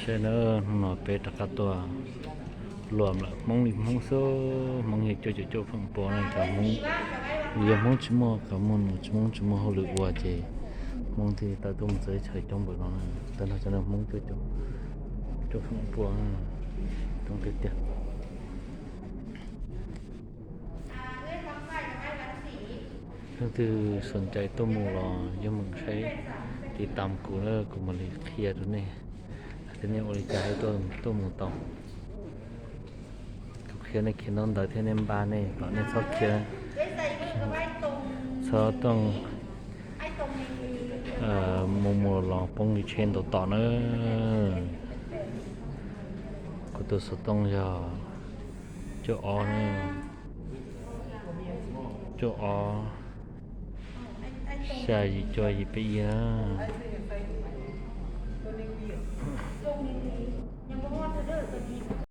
Saib na, hnub no peb rov qab tuaj luam lawm, Hmoob li Hmoob xwb, Hmoob yog cuaj caum cuaj feem pua na, cov Hmoob, yog Hmoob tsis muaj qhov muag, tsis Hmoob tsis muaj hauj lwm ua ces Hmoob thiaj tawm tuaj mus txog teb chaws coob npaum no na. Tag nrho cov no Hmoob cuaj caum cuaj feem pua, coob tiag tiag. Leej twg sawv ntxov tuaj mus los yeej meem saib tiv tam kuv na, kuv mam li qhia rau nej hais tias nej ua li cas thiaj tuaj mus tau. Kuv qhia nej khiav ntaub ntawv thiab nej npaj nej kom nej txhob khiav, txhob tuaj mus mus los poob li tsheb ntau tom na. Kuv tus xov tooj yog cuaj ob, cuaj ob, xya yim cuaj yim peb ib na.